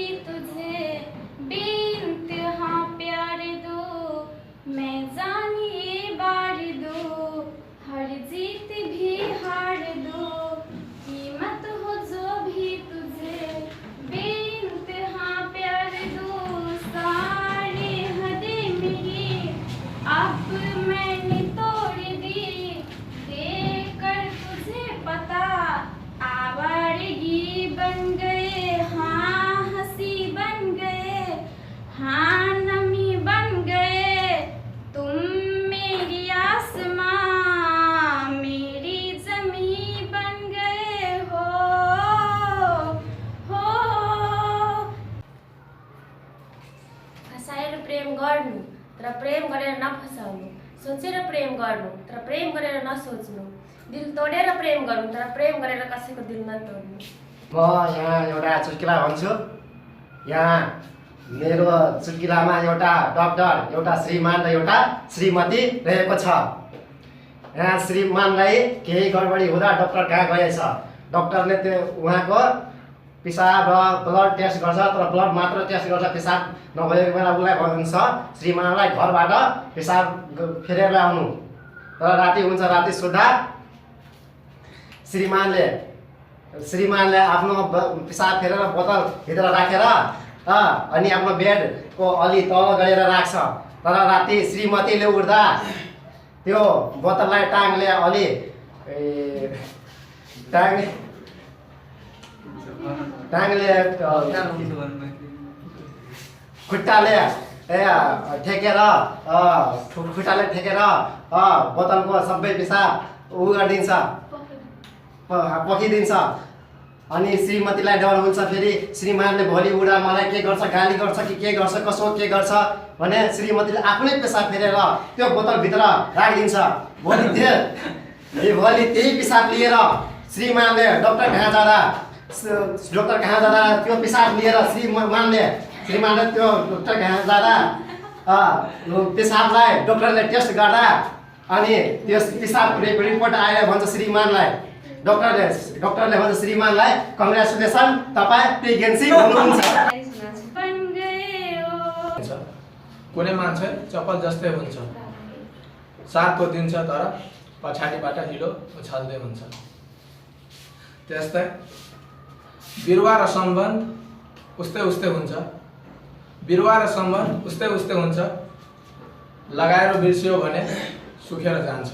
भी तुझे बेइंतहा प्यार दो, मैं जानिए बार दो, हर जीत भी हार दो, कीमत हो जो भी तुझे बेइंतहा प्यार दो, सारे हदें मेरी अब मैंने तोड़ दी, देकर तुझे पता आवारगी बन गए, हाँ हंसी बन गए, हाँ नमी बन गए, तुम मेरी आसमां मेरी जमी बन गए हो। फसाएर प्रेम गर्नु तर प्रेम गरेर नफसाउनु, सोचेर प्रेम गर्नु तर प्रेम गरेर नसोच्नु, दिल तोडेर प्रेम गर्नु तर प्रेम गरेर कसैको दिल नतोड्नु। म यहाँ एउटा चुटकिला भन्छु। यहाँ मेरो चुटकिलामा एउटा डाक्टर, एउटा श्रीमान र एउटा श्रीमती रहेको छ। यहाँ श्रीमानलाई केही गडबडी हुँदा डाक्टर कहाँ गएछ। डाक्टरले त्यो उहाँको पिसाब र ब्लड टेस्ट गर्छ, तर ब्लड मात्र टेस्ट गर्छ, पिसाब नभएको बेला उसलाई भन्छ श्रीमानलाई घरबाट पिसाब फेरेर ल्याउनु। तर राति हुन्छ, राति सुत्दा श्रीमानले आफ्नो पिसाब फेरेर बोतल भित्र राखेर अनि आफ्नो बेडको अलि तल गरेर राख्छ। तर राति श्रीमतीले उठ्दा त्यो बोतललाई टाङले अलि खुट्टाले ठेकेर बोतलको सबै पिसाब उ गरिदिन्छ, पकिदिन्छ। अनि श्रीमतीलाई डर हुन्छ। फेरि श्रीमानले भोलि उडा मलाई के गर्छ, गाली गर्छ कि के गर्छ, कसो के गर्छ भने श्रीमतीले आफ्नै पेसाब फेरेर त्यो बोतलभित्र राखिदिन्छ। भोलि त्यही पिसाब लिएर श्रीमानले डाक्टर कहाँ जाँदा त्यो पिसाब लिएर श्रीमानले त्यो डाक्टर कहाँ जाँदा पिसाबलाई डाक्टरले टेस्ट गर्दा अनि त्यो पिसाब रिपोर्ट आएर भन्छ श्रीमानलाई, डाक्टरले भन्छ श्रीमानलाई कङ्ग्रेचुलेसन, तपाईँ प्रेग्नेन्सी हुनुहुन्छ। कुनै मान्छे चप्पल जस्तै हुन्छ, साथको दिन्छ तर पछाडिबाट हिलो उछाल्दै हुन्छ। त्यस्तै बिरुवा र सम्बन्ध उस्तै हुन्छ, बिरुवा र सम्बन्ध उस्तै हुन्छ, लगाएर बिर्सियो भने सुकेर जान्छ।